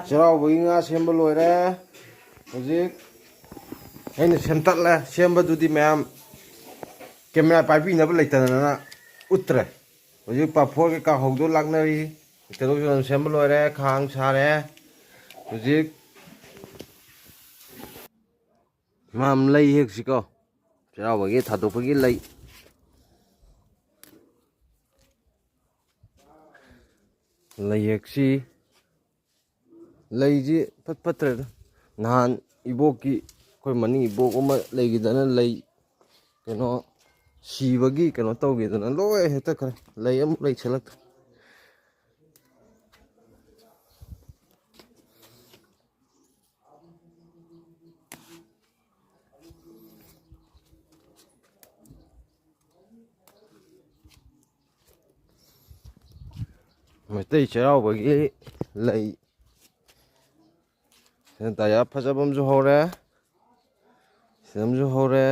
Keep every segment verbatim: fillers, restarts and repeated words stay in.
ꯆꯩꯔꯥꯎꯕꯒꯤ ꯉꯥ ꯁꯦꯝꯕ ꯂꯣꯏꯔꯦ꯫ ꯍꯧꯖꯤꯛ ꯑꯩꯅ ꯁꯦꯝꯇꯠꯂꯦ꯫ ꯁꯦꯝꯕꯗꯨꯗꯤ ꯃꯌꯥꯝ ꯀꯦꯃꯦꯔꯥ ꯄꯥꯏꯕꯤꯅꯕ ꯂꯩꯇꯗꯅ ꯎꯠꯇ꯭ꯔꯦ꯫ ꯍꯧꯖꯤꯛ ꯄꯥꯐꯣꯔ ꯀꯩꯀꯥ ꯍꯧꯗꯣꯛ ꯂꯥꯛꯅꯔꯤ꯫ ꯀꯩꯅꯣꯁꯨ ꯑꯗꯨꯝ ꯁꯦꯝꯕ ꯂꯣꯏꯔꯦ꯫ ꯈꯥꯡ ꯁꯥꯔꯦ꯫ ꯍꯧꯖꯤꯛ ꯃꯥꯝ ꯂꯩ ꯍꯦꯛꯁꯤꯀꯣ꯫ ꯆꯩꯔꯥꯎꯕꯒꯤ ꯊꯥꯗꯣꯛꯄꯒꯤ ꯂꯩ꯫ ꯂꯩ ꯍꯦꯛꯁꯤ꯫ ꯂꯩꯁꯤ ꯐꯠ ꯐꯠꯇ꯭ꯔꯦꯗ꯫ ꯅꯍꯥꯟ ꯏꯕꯣꯛꯀꯤ, ꯑꯩꯈꯣꯏ ꯃꯅꯤꯡ ꯏꯕꯣꯛ ꯑꯃ ꯂꯩꯈꯤꯗꯅ ꯂꯩ ꯀꯩꯅꯣ ꯁꯤꯕꯒꯤ ꯀꯩꯅꯣ ꯇꯧꯈꯤꯗꯅ ꯂꯣꯏ ꯍꯦꯛꯇꯠꯈ꯭ꯔꯦ꯫ ꯂꯩ ꯑꯃꯨꯛ ꯂꯩꯁꯜꯂꯛꯇ꯭ꯔꯦ꯫ ꯃꯩꯇꯩ ꯆꯩꯔꯥꯎꯕꯒꯤ ꯂꯩ꯫ ꯁꯤꯅ ꯇꯥꯌꯥ ꯐꯖꯕ ꯑꯃꯁꯨ ꯍꯧꯔꯦ꯫ ꯁꯤꯗ ꯑꯃꯁꯨ ꯍꯧꯔꯦ꯫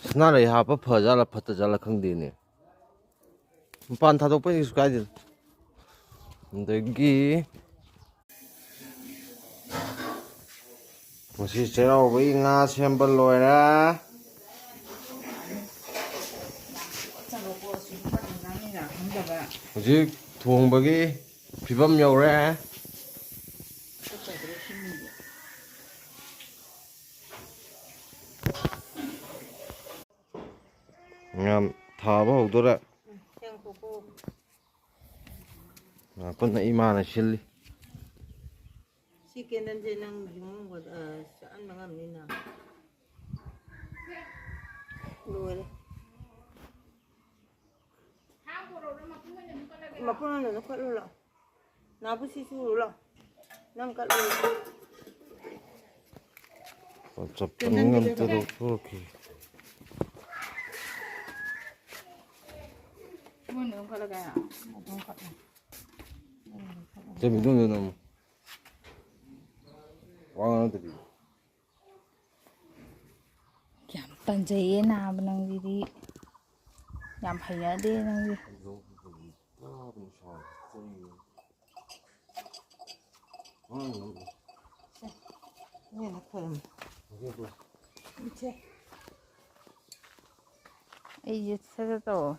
ꯁꯅꯥꯔꯩ ꯍꯥꯞꯄ ꯐꯖꯥꯠꯂ ꯐꯠꯇꯖꯥꯠꯂ ꯈꯪꯗꯦꯅꯦ꯫ ꯃꯄꯥꯟ ꯊꯥꯗꯣꯛꯄꯩꯗꯤ ꯀꯩꯁꯨ ꯀꯥꯏꯗꯦꯗ꯫ ꯑꯗꯒꯤ ꯉꯁꯤ ꯆꯩꯔꯥꯎꯕꯒꯤ ꯉꯥ ꯁꯦꯝꯕ ꯂꯣꯏꯔꯦ꯫ ꯍꯧꯖꯤꯛ ꯊꯣꯡꯕꯒꯤ ꯐꯤꯕꯝ ꯌꯧꯔꯦ꯫ ꯌꯥꯝ ꯊꯥꯕ ꯍꯧꯗꯣꯔꯦ꯫ ꯉꯥꯛꯇꯅ ꯏꯃꯥꯅ ꯁꯤꯜꯂꯤ꯫ ꯁꯤ ꯀꯦꯟꯗꯜꯁꯦ ꯅꯪ ꯌꯨꯝ ꯑꯃꯒ, ꯑ, ꯆꯥꯛꯍꯟꯕ ꯉꯝꯅꯤꯅ꯫ ꯂꯣꯏꯔꯦ꯫ ꯃꯄꯨꯟ ꯑꯣꯏꯅ ꯑꯗꯨꯝ ꯀꯠꯂꯨ ꯂꯥꯛꯑꯣ꯫ ꯅꯥꯕꯨ ꯁꯤ ꯆꯨꯔꯨ ꯂꯥꯛꯑꯣ꯫ ꯅꯪ ꯀꯠꯂꯨ꯫ ꯆꯠꯄꯅꯤ ꯉꯝꯇ ꯂꯧꯊꯣꯛꯈꯤ꯫ ꯃꯣꯏꯅ ꯑꯗꯨꯝ ꯀꯠꯂꯒ ꯑꯗꯨꯝ ꯀꯠꯂꯣ꯫ ꯆꯠꯃꯤꯟꯅꯧ ꯅꯪ꯫ ꯋꯥ ꯉꯥꯡꯗꯕꯤ꯫ ꯌꯥꯝ ꯇꯟꯖꯩꯌꯦ ꯅꯥꯕ ꯅꯪꯁꯤꯗꯤ꯫ ꯌꯥꯝ ꯍꯩꯅꯗꯦ ꯅꯪꯗꯤ꯫ ꯇꯥꯕꯅꯤ ꯁꯥꯎ꯫ ꯎꯝ꯫ ꯁꯦ, ꯏꯅꯦꯅ ꯈꯣꯏꯔꯝꯃꯨ꯫ ꯏꯆꯦ꯫ ꯑꯩꯁꯦ ꯁꯠ ꯁꯠ ꯇꯧꯔꯣ꯫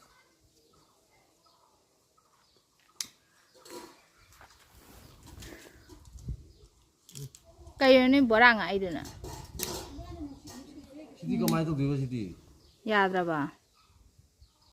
ꯀꯩꯅꯣ ꯅꯣꯏ ꯕꯣꯔꯥ ꯉꯥꯛꯏꯗꯨꯅ? ꯁꯤꯗꯤ ꯀꯃꯥꯏꯅ ꯇꯧꯗꯣꯏꯕ ꯁꯤꯗꯤ? ꯌꯥꯗ꯭ꯔꯕ?